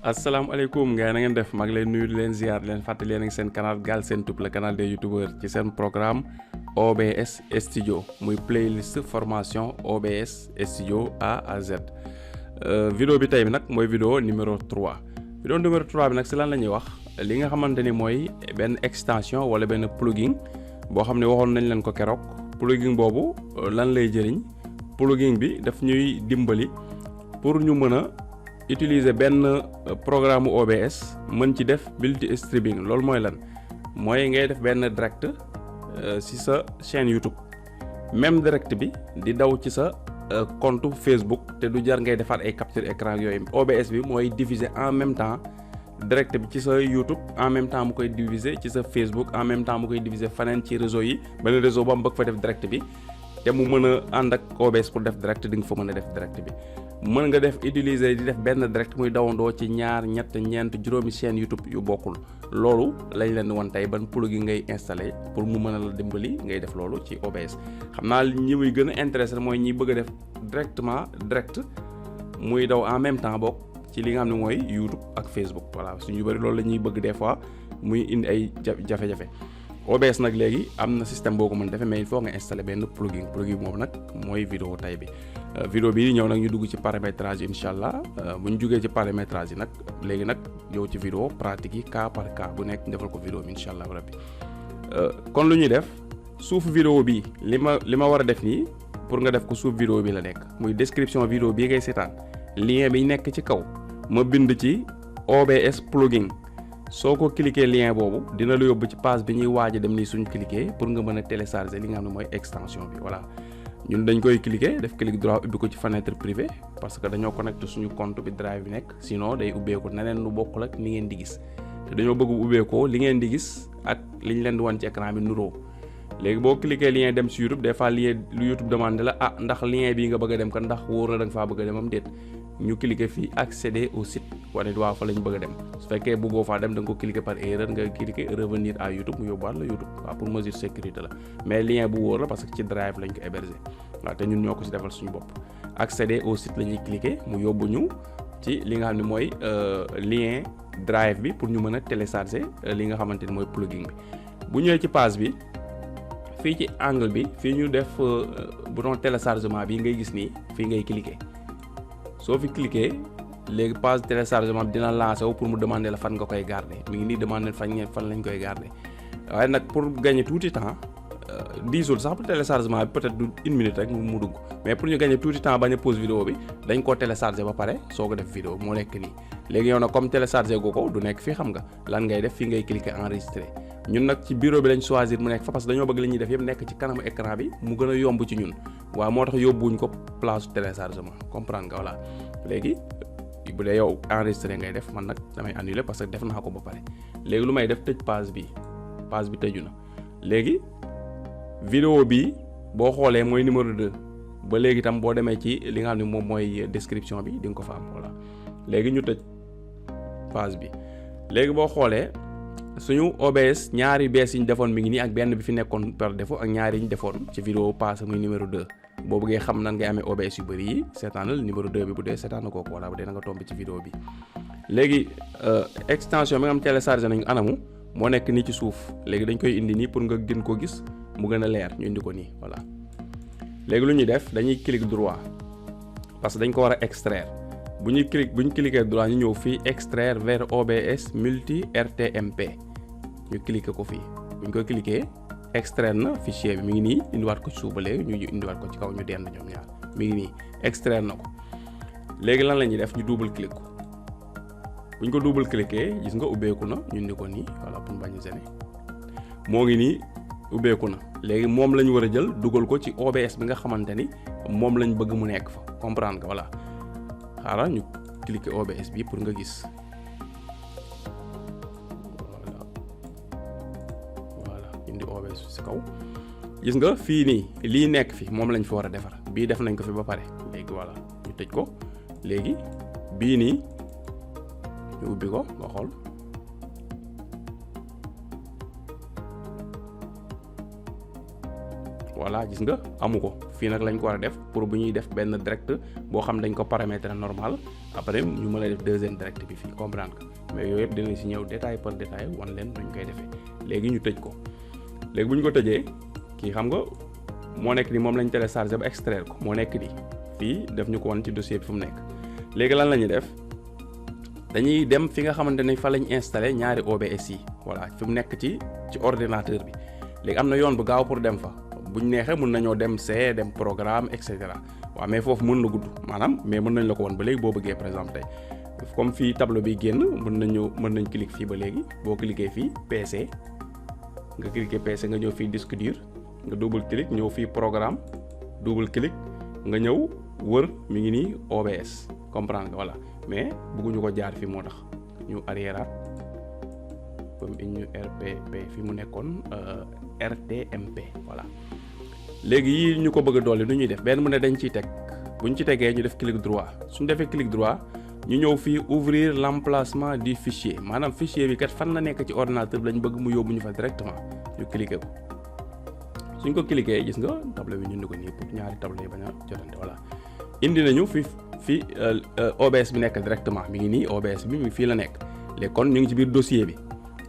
asalaamaaleykum gars yi na ngeen def maa ngi leen nuyu di leen ziar leen fàttali leen ak seen canal Galsen Tube le canal des youtubeurs ci seen programme OBS Studio muy playlist formation OBS Studio A à Z. Vidéo bi tey bi nag mooy vidéo numéro 3 vidéo numéro 3 bi nag si lan la ñuy wax li nga xamante ni mooy benn extension wala benn plugin boo xam ne waxoon nañ leen ko keroog plugin boobu lan lay jëriñ plugin bi daf ñuy dimbali pour ñu mën a utiliser benn programme OBS mën ci def multi streaming loolu mooy lan mooy ngay def benn direct ci sa chaîne YouTube même direct bi di daw ci sa compte Facebook te du jar ngay defaat ay capture écran yooyu OBS bi mooy diffuser en même temps direct bi ci sa YouTube en même temps mu koy diffuser ci sa Facebook en même temps mu koy diffuser faneen ci réseau yi benn réseau ba mu bëgg fa def direct bi te mu mën a ànd ak OBS pour def direct di nga fa mën a def direct bi mën nga def utiliser di def benn direct muy dawandoo ci ñaar ñett ñeent juróomi chaîne YouTube yu bokkul loolu lañ leen won tey ban plugin ngay installer pour mu mën a la dimbali ngay def loolu ci OBS xam naa ñi muy gën a intéressé mooy ñi bëgg a def direct muy daw en même temps bokk ci li nga xam ne mooy YouTube ak Facebook voilà suñu bëri loolu la ñuy bëgg des fois muy indi ay jafe-jafe OBS nag léegi am na système boo ko mën defee mais il faut nga installer benn plugin boobu nag mooy vidéo tay bi vidéo bii ñëw nag ñu dugg ci paramétrage yi incha allah bu ñu jugee ci paramétrage yi nag léegi nag yow ci vidéo pratique yi cas par cas bu nekk defal ko vidéo bi incha allah rabbi kon lu ñuy def suuf vidéo bi li ma war a def nii pour nga def ko suuf vidéo bi la nekk muy description vidéo bii ngay seetaan lien bi nekk ci kaw ma bind ci OBS plugin soo ko cliquer lien boobu dina la yóbbu ci page bi ñuy waaj a dem nii suñu cliquer pour nga mën a télécharger li nga xam ne mooy extension bi voilà ñun dañ koy cliquer def clic droit ubbi ko ci fenêtre privée parce que dañoo connecté suñu compte bi drive bi nekk sinon day ubbeeku neneen lu bokkul ak li ngeen di gis te dañoo bëgg ubbeekoo li ngeen di gis ak li ñu leen di wan ci écran bi nuroo léegi boo cliquer lien dem si YouTube des fois lien lu YouTube demandé la ndax lien bii nga bëgg a dem kan ndax wóor na da nga faa bëgg a demam déet ñu cliquer fii accéder au site wane waaw fa lañ bëgg a dem su fekkee bëggoo faa dem da nga ko cliquer par erreur nga cliquer revenir à YouTube mu yóbbuwaat la YouTube waaw pour mesure sécurité la mais lien bu wóor la parce que ci drive lañ ko héberger waaw te ñun ñoo ko ci defal suñu bopp accéder au site la ñuy cliquer mu yóbbu ñu ci li nga xam ne mooy lien drive bi pour ñu mën a télécharger li nga xamante ni mooy plugin bi bu ñëwee ci page bi fii ci angle bi fii ñu def bouton téléchargement bi ngay gis nii fii ngay cliquer soo fi cliquer léegi page téléchargement bi dina lancer wu pour mu demander la fan nga koy garder mi ngi nii demander fan lañ koy garder waaye nag pour gagner tuuti temps diisul sax pour téléchargement bi peut-être du une minute rek mu dugg mais pour ñu gagner tuuti temps bañ a pause vidéo bi dañ koo télécharger ba pare soo ko def vidéo moo nekk nii léegi yow nag comme télécharger goo ko du nekk fii xam nga lan ngay def fii ngay cliquer enregistrer ñun nag ci bureau bi lañ choisir mu nekk fa parce que dañoo bëgg li ñuy def yëpp nekk ci kanamu écran bi mu gën a yomb ci ñun waaw moo tax yóbbuwuñ ko place téléchargement comprendre nga voilà léegi bu dee yow enregistré ngay def man nag damay annuler parce que def naa ko ba pare léegi lu may def tëj page bi tëju na léegi vidéo bi boo xoolee mooy numéro 2 ba léegi tam boo demee ci li nga xam ne moom mooy description bi di nga ko fa am voilà léegi ñu tëj page bi léegi boo xoolee suñu OBS ñaari bees yi ñu defoon mi ngi nii ak benn bi fi nekkoon par défaut ak ñaari yi ñu defoon ci vidéo passé muy numéro 2 boo bëggee xam nan ngay amee OBS yu bëri yi seetaanal numéro 2 bi bu dee seetaan kooku wala bu dee na nga tombé ci vidéo bi léegi extension bi nga xam téléchargé nañu anamu moo nekk nii ci suuf léegi dañ koy indi nii pour nga gën ko gis mu gën a leer ñu indi ko nii voilà léegi lu ñuy def dañuy clic droit parce que dañ ko war a extraire bu ñu cliquer droit ñu ñëw fii extraire vers OBS multi RTMP ñu cliquer ko fii bu ñu ko cliquer extraire na fichier bi mi ngi nii indiwaat ko ci suuf ba léegi ñu indiwaat ko ci kaw ñu dend ñoom ñaar mi ngi nii extraire na ko léegi lan la ñuy def ñu double clic ko bu ñu ko double cliquer gis nga ubbeeku na ñu indi ko nii voilà pour bañ a gêner moo ngi nii ubbeeku na léegi moom la ñu war a jël dugal ko ci OBS bi nga xamante ni moom lañ bëgg mu nekk fa comprendre nga voilà xaaral ñu cliquer OBS bi pour nga gis voilà indi OBS ci kaw gis nga fii nii lii nekk fi moom lañ fi war a defar bii def nañ ko fi ba pare léegi voilà ñu tëj ko léegi bii nii ñu ubbi ko nga xool voilà gis nga amu ko fii nag lañ ko war a def pour bu ñuy def benn direct boo xam dañ ko paramétrer normal après ñu mën a def deuxième direct bi fii comprendre que mais yooyu yëpp dinañ si ñëw détail par détail wan leen nuñ koy defee léegi ñu tëj ko léegi bu ñu ko tëjee kii xam nga moo nekk ni moom lañ téléchargé ba extraire ko moo nekk ni fii def ñu ko woon ci dossier bi fu mu nekk léegi lan la ñuy def dañuy dem fi nga xamante ne fa lañ installé ñaari OBS yi voilà fi mu nekk ci ordinateur bi léegi am na yoon bu gaaw pour dem fa buñ neexee mën nañoo dem dem programme et cetera waaw mais foofu mën na gudd maanaam mais mën nañ la ko woon ba léegi boo bëggee par exemple tey comme fii tableau bi génn mën nañ cliquer fii ba léegi boo cliquer fii PC nga cliquer PC nga ñëw fii disque dur nga double clic ñëw fii programme double clic nga ñëw wër mi ngi nii OBS comprendre nga voilà mais bëgguñu ko jaar fii moo tax ñu arriéraat comme ñu RPP fi mu nekkoon RTMP voilà léegi yii ñu ko bëgg a dolli nu ñuy def benn mu ne dañ ciy teg buñ ci tegee ñu def clic droit suñu defee clic droit ñu ñëw fii ouvrir l'emplacement du fichier maanaam fichier bi kat fan la nekk ci ordinateur bi lañ bëgg mu yóbbu ñu fa directement ñu cliquer ko suñ ko cliquer gis nga tableau bi ñu indi ko nii pour ñaari tableau yi bañ a jotante voilà indi nañu fi OBS bi nekk directement mi ngi nii OBS bi mi fii la nekk léegi kon ñu ngi ci biir dossier bi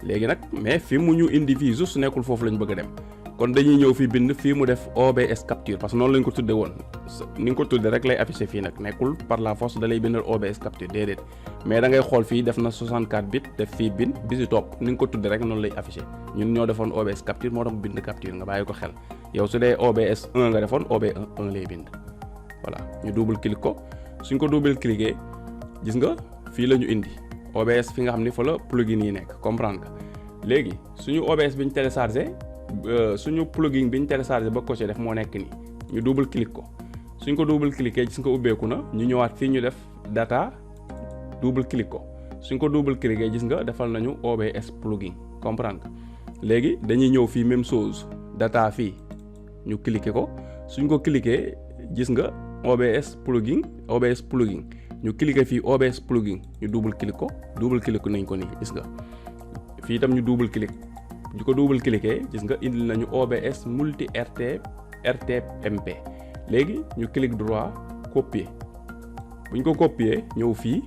léegi nag mais fi mu ñu indi fii juste nekkul foofu lañ bëgg a dem kon dañuy ñëw fii bind fii mu def OBS capture parce que noonu lañ ko tudde woon ni nga ko tudde rek lay affiché fii nag nekkul par la force da lay bindal OBS capture déedéet mais da ngay xool fii def na 64 bits def fii bind bi si topp ni nga ko tudde rek noonu lay affiché ñun ñoo defoon OBS capture moo tax bind capture nga bàyyi ko xel yow su dee OBS 1 nga defoon OBS 1 lay bind voilà ñu double clic ko suñ ko double cliquer gis nga fii la ñu indi OBS fi nga xam ni fa la plugin yi nekk comprendre nga léegi suñu OBS bi ñu téléchargé suñu plugin bi ñu téléchargé ba coché def moo nekk nii ñu double clic ko suñ ko double cliquer gis nga ubbeeku na ñu ñëwaat fii ñu def data double clic ko suñ ko double cliquer gis nga defal nañu OBS plugin comprendre nga léegi dañuy ñëw fii même chose data fii ñu cliquer ko suñ ko cliquer gis nga OBS plugin ñu cliquer fii OBS plugin ñu double clic nañ ko nii gis nga fii itam ñu double clic ñu ko double cliquer gis nga indil nañu OBS multi RTMP léegi ñu clic droit copier bu ñu ko copier ñëw fii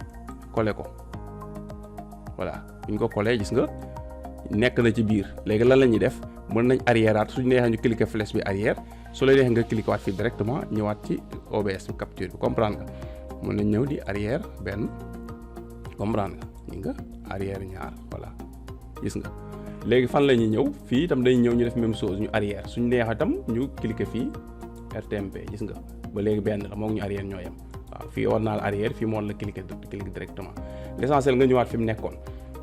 coller ko voilà bu ñu ko coller gis nga nekk na ci biir léegi lan la ñuy def mën nañ arriéraat suñu neexee ñu cliquer flèche bi arrière su la neexee nga cliquer waat fii directement ñëwaat ci OBS capture bi comprendre nga mën nañ ñëw di arrière benn comprendre nga ñi nga arrière ñaar voilà gis nga léegi fan la ñuy ñëw fii itam dañuy ñëw ñu def même chose ñu arrière suñu neexee itam ñu cliquer fii RTMP gis nga ba léegi benn la moom ñu arrière ñoo yem waaw fii war naa la arrière fii moo la cliquer directement l'essentiel nga ñëwaat fi mu nekkoon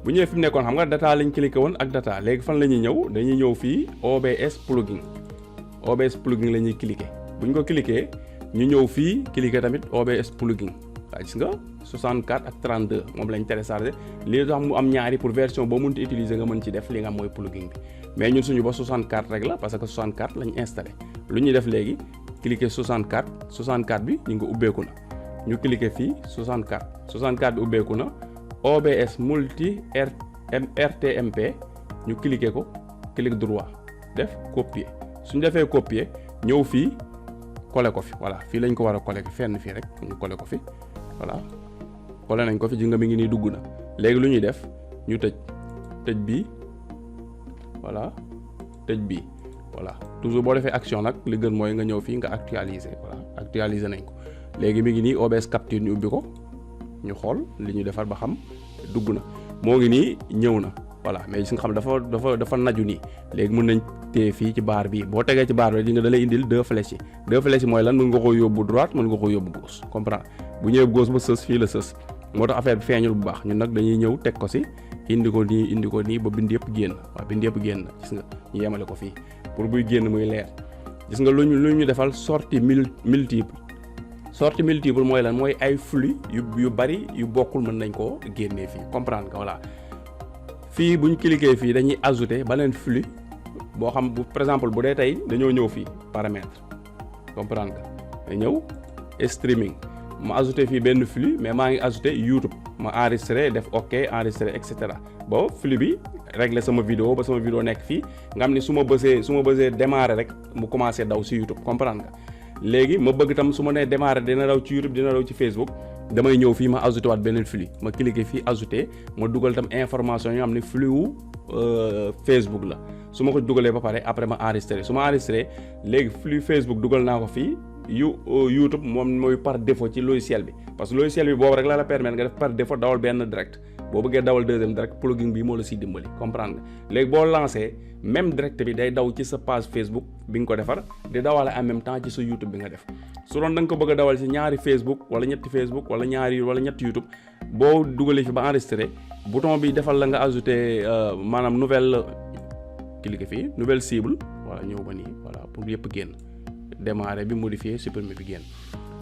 bu ñëwee fi mu nekkoon xam nga data lañ cliquer woon ak data léegi fan la ñuy ñëw dañuy ñëw fii OBS plugin la ñuy cliquer bu ñu ko cliquer ñu ñëw fii cliquer tamit OBS plugin waaw gis nga 64 ak 32 moom lañ téléchargé lii tax mu am ñaari pour version boo mënti utiliser nga mën ci def li nga am mooy plugin bi mais ñun suñu ba 64 rek la parce que 64 lañ installé lu ñuy def léegi cliquer 64 bi ñu ngi ubbeeku na ñu cliquer fii 64 bi ubbeeku na OBS multi RTMP ñu cliquer ko clic droit def copier suñu defee copier ñëw fii coller ko fi voilà fii lañ ko war a coller fenn fii rek ñu coller ko fi voilà coller nañ ko fi ji nga mi ngi nii dugg na léegi lu ñuy def ñu tëj bii voilà tëj bii voilà toujours boo defee action nag li gën mooy nga ñëw fii nga actualiser voilà actualiser nañ ko léegi mi ngi nii OBS capture ñu ubbi ko ñu xool li ñu defar ba xam dugg na moo ngi nii ñëw na voilà mais gis nga xam dafa naju nii léegi mën nañ téye fii ci barre bi boo tegee ci barre bi di nga da lay indil deux flèches yi mooy lan mën nga ko yóbbu droite mën nga ko yóbbu gauche comprendre bu ñëwee gauche ba sës fii la sës moo tax affaire bi feeñul bu baax ñun nag dañuy ñëw teg ko si indi ko nii ba bind yëpp génn waaw bind yëpp génn gis nga ñu yemale ko fii pour buy génn muy leer gis nga lu ñu defal sortie multiple mooy lan mooy ay flux yu bari yu bokkul mën nañ koo génnee fii comprendre nga voilà fii bu ñu cliquer fii dañuy ajouter beneen flux boo xam bu par exemple bu dee tey dañoo ñëw fii paramètre comprendre nga nga ñëw streaming ma ajouter fii benn flux mais maa ngi ajouter YouTube ma enregistré def ok enregistré et cetera ba flux bi régler sama vidéo ba sama vidéo nekk fii nga xam ni su ma bësee démarrer rek mu commencé daw si YouTube comprendre nga léegi ma bëgg tam su ma nee démarrer dina daw ci YouTube dina daw ci Facebook damay ñëw fii ma ajouté waat beneen flux ma cliquer fii ajouté ma dugal tam information yoo xam ne flux wu Facebook la su ma ko dugalee ba pare après ma enregistré su ma enregistré léegi flux Facebook dugal naa ko fii YouTube moom mooy par défaut ci logiciel bi parce que logiciel bi boobu rek la permettre nga def par défaut dawal benn direct boo bëggee dawal deuxième direct plugin bi moo la siy dimbali comprendre nga léegi boo lancé même direct bi day daw ci sa page Facebook bi nga ko defar di dawale en même temps ci sa YouTube bi nga def su doon da nga ko bëgg a dawal ci ñaari Facebook wala ñetti Facebook wala ñetti YouTube boo dugalee fi ba enregistré bouton bi defal la nga ajouté maanaam nouvelle cliquer fii nouvelle cible voilà ñëw ba nii voilà pour yëpp génn démarrer bi modifier supprimer bi génn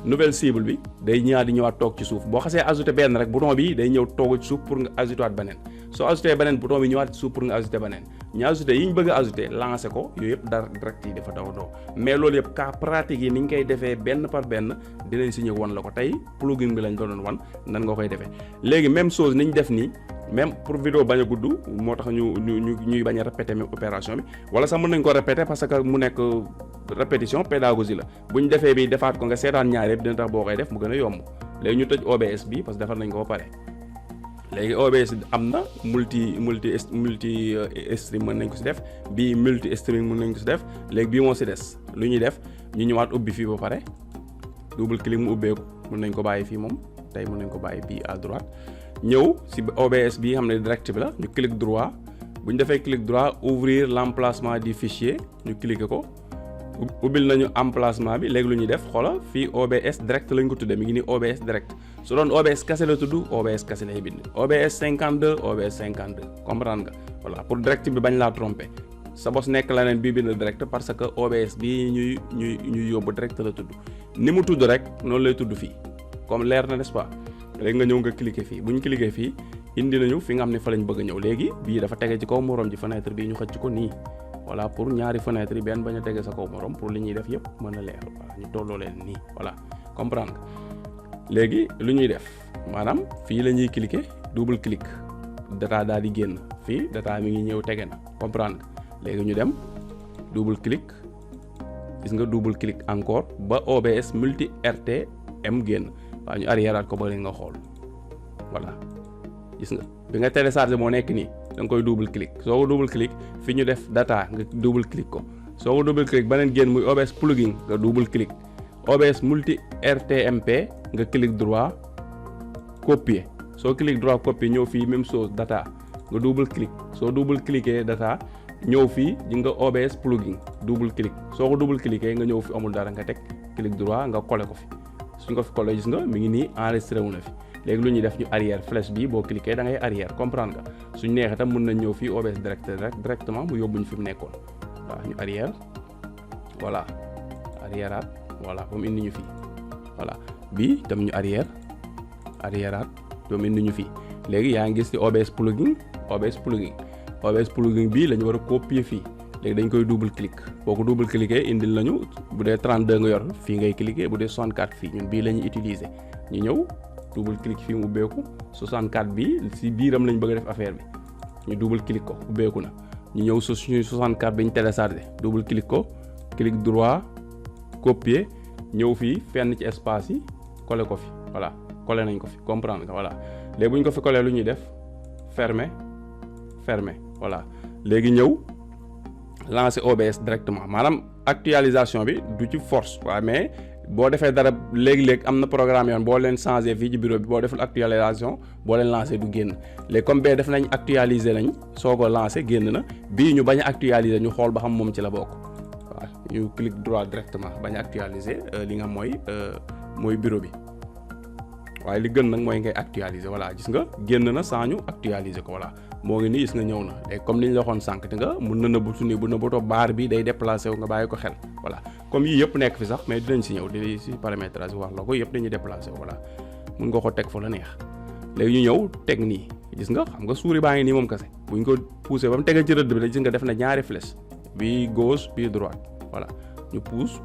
nouvelle cible bi day ñëwaat toog ci suuf boo xasee ajouté benn rek bouton bi day ñëw toog ci suuf pour nga ajouté waat beneen soo ajouté beneen bouton bi ñëwaat ci suuf pour nga ajouté beneen ñu ajouté yi ñu bëgg a ajouté lancé ko yooyu yëpp dara direct yi dafa doo mais loolu yëpp cas pratique yi ni ñu koy defee benn par benn dinañ si ñëw wan la ko tey plugin bi lañ doon wan nan nga koy defee léegi même chose ni ñu def nii même pour vidéo bañ a gudd moo tax ñuy bañ a répéter même opération bi wala sax mën nañ ko répéter parce que mu nekk répétition pédagogie la bu ñu defee bi defaat ko nga seetaan ñaar yëpp dina tax boo koy def mu gën a yomb léegi ñu tëj OBS bi parce que defar nañ ko ba pare léegi OBS am na multi stream mën nañ ko si def bii multi stream mën nañ ko si def léegi bii moo si des lu ñuy def ñu ñëwaat ubbi fii ba pare double clic mu ubbeeku mën nañ ko bàyyi fii moom tey mën nañ ko bàyyi bii à droite ñëw si OBS bi xam ne direct bi la ñu clic droit bu ñu defee clic droit ouvrir l'emplacement du fichier ñu cliquer ko ubbil nañu emplacement bi léegi lu ñuy def xoola fii OBS direct lañ ko tuddee mi ngi nii OBS direct su doon OBS kase la tudd OBS kase lay bind OBS 52 OBS 52 comprendre nga voilà pour direct bi bañ laa tromper sa bos nekk la neen bii bind direct parce que OBS bi ñuy yóbbu direct la tudd ni mu tudd rek noonu lay tudd fii comme leer na n'est-ce pas léegi nga ñëw nga cliquer fii bu ñu cliquer fii indi nañu fi nga xam ne fa lañ bëgg a ñëw léegi bii dafa tege ci kaw morom ji fenêtre bii ñu xëcc ko nii voilà pour ñaari fenêtre yi benn bañ a tege sa kaw morom pour li ñuy def yëpp mën a leer voilà ñu tolloo leen nii voilà comprendre léegi lu ñuy def maanaam fii la ñuy cliquer double clic data daal di génn fii data mi ngi ñëw tege na comprendre léegi ñu dem double clic gis nga double clic encore ba OBS multi RTM génn waaw ñu arriéraat ko ba leen nga xool voilà gis nga bi nga télécharger moo nekk nii da nga koy double clic soo ko double clic fi ñu def data nga double clic ko soo ko double clic beneen génn muy OBS plugin nga double clic OBS multi RTMP nga clic droit copier soo clic droit copier ñëw fii même chose data nga double clic soo double cliquer data ñëw fii di nga OBS plugin double clic soo ko double cliquer nga ñëw fi amul dara nga teg clic droit nga coller ko fi suñ ko fi coller gis nga mi ngi nii enregistré wu na fi léegi lu ñuy def ñu arrière flèche bi boo cliquer da ngay arrière comprendre nga suñ neexee tam mën nañ ñëw fii OBS directement mu yóbbuñ fi mu nekkoon waaw ñu arrière voilà arrièreaat voilà ba mu indi ñu fii voilà bii tam ñu arrièreaat ba mu indi ñu fii léegi yaa ngi gis ci OBS plugin bii la ñu war a copier fii léegi dañ koy double clic boo ko double cliquer indil nañu bu dee 32 nga yor fii ngay cliquer bu dee 64 fii ñun bii la ñuy utiliser ñu ñëw double clic fii mu ubbeeku 64 bi si biiram lañ bëgg a def affaire bi ñu double clic ko ubbeeku na ñu ñëw suñu 64 bi ñu téléchargé double clic ko clic droit copier ñëw fii fenn ci espace yi coller ko fi voilà coller nañ ko fi comprendre nga voilà léegi bu ñu ko fi coller lu ñuy def fermer voilà léegi ñëw lancer OBS directement maanaam actualisation bi du ci force waaw mais boo defee dara léegi-léeg am na programme yoon boo leen changé fii ci bureau bi boo deful actualisation boo leen lancé du génn léegi comme bee def nañ actualiser nañ soo ko lancé génn na bii ñu bañ a actualiser ñu xool ba xam moom ci la bokk waaw ñu clic droit directement bañ a actualiser li nga mooy bureau bi waaye li gën nag mooy ngay actualiser voilà gis nga génn na sans ñu actualiser ko voilà moo ngi nii gis nga ñëw na léegi comme ni ñu la waxoon sànq te nga mun na nëbbatu ni bu nëbbatoo baar bi day déplacé wu nga bàyyi ko xel voilà comme yii yëpp nekk fi sax mais dinañ si ñëw di si paramétrage wax la ko yëpp dañuy déplacé wu voilà mun nga ko teg fa la neex léegi ñu ñëw teg nii gis nga xam nga souris baa ngi nii moom kese buñ ko poussé ba mu tegee ci rëdd bi la gis nga def na ñaari flèche bii gauche bii droite voilà ñu pousse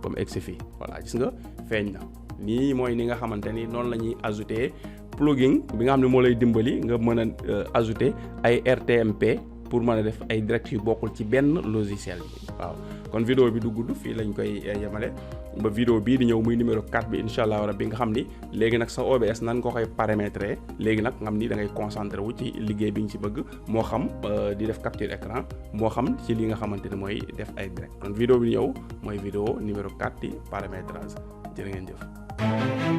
ba mu egsi fii voilà gis nga feeñ na nii mooy ni nga xamante ni noonu la ñuy ajouter plugin bi nga xam ne moo lay dimbali nga mën a ajouter ay RTMP pour mën a def ay direct yu bokkul ci benn logiciel bi waaw. kon vidéo bi du gudd fii lañ koy yemale ba vidéo bii di ñëw muy numéro 4 bi incha allah rabbi nga xam ni léegi nag sa OBS nan nga koy paramétrer léegi nag nga xam ni da ngay concentré wu ci liggéey bi ñu ci bëgg moo xam di def capture écran moo xam ci li nga xamante ne mooy def ay direct kon vidéo bi di ñëw mooy vidéo numéro 4 di paramétrage jërë ngeen jëf.